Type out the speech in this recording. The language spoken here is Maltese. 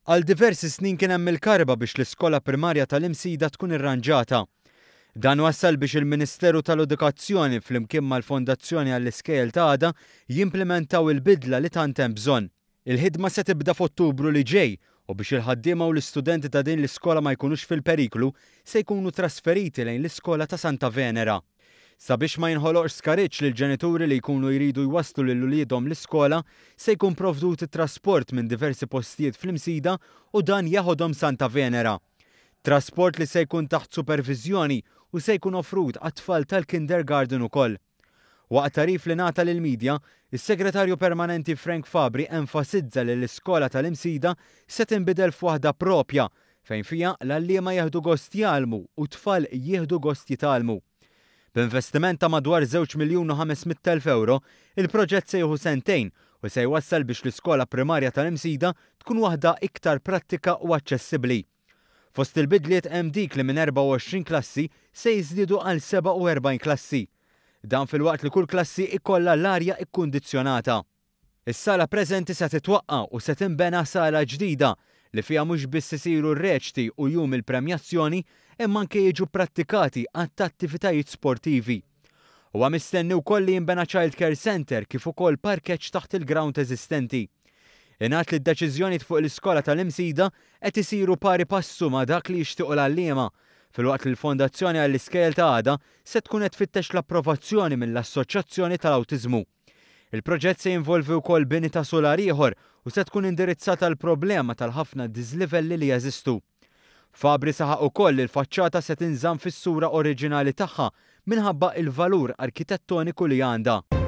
Għal diversi snin kien hemm il-karba biex l-iskola primarja tal-Imsida tkun irranġata. Dan wassal biex il-Ministeru tal-Edukazzjoni flimkien mal-Fondazzjoni għall-Iskejjel ta' Għada jimplimentaw il-bidla li tant hemm bżonn. Il-ħidma se tibda f'Ottubru li ġej u biex il-ħaddiema u l-istudenti ta' din l-iskola ma jkunux fil-periklu se jkunu trasferiti lejn l-iskola ta' Santa Venera. Sabiex ma jinħoloqx skariġġ lill-ġenituri li jkunu jridu jwasslu lil uliedhom l-iskola, se jkun provdut it-trasport minn diversi postijiet fl-Imsida u dan jeħodhom Santa Venera. Trasport li se jkun taħt superviżjoni u se jkun offrut għat-tfal tal-kindergarten ukoll. Waqt tagħrif li ngħata lill-midja, is-Segretarju Permanenti Frank Fabri enfasizza li l-iskola tal-Imsida se tinbidel f'waħda propja fejn fiha l-għalliema jieħdu gost jgħallmu u t-tfal jieħdu gost jitgħallmu. B'investiment ta' madwar żewġ miljun u 500,000 ewro, il-proġett se jieħu sentejn u se jwassal biex l-iskola primarja tal-Imsida tkun waħda iktar prattika u aċċessibbli. Fost il-bidliet hemm dik li minn 24 klassi se jiżdiedu għal 47 klassi. Dan filwaqt li kull klassi ikollha l-arja kkundizzjonata. Is-sala preżenti se titwaqqa' u se tinbena sala ġdida li fiha mhux biss isiru r-reċti u jum il-premjazzjoni imma anke jiġu pprattikati għadd ta' attivitajiet sportivi. Huwa mistenni wkoll li jinbena child care centre kif ukoll parkeġġ taħt il-grawnd eżistenti. Ingħad li d-deċiżjonijiet fuq l-iskola tal-Imsida qed isiru pari passu ma' dak li jixtiequ l-għalliema, filwaqt li l-Fondazzjoni għall-Iskejjel ta' Għada se tkun qed tfittex l-approvazzjoni mill-Assoċjazzjoni tal-Awtiżmu. Il-proġett se jinvolvi wkoll bini ta' sular ieħor u se tkun indirizzata l-problema tal-ħafna diżlivelli li jeżistu. Fabri saħaq ukoll li l-faċċata se tinżamm fis-sura oriġinali tagħha minħabba il-valur arkitettoniku li għandha.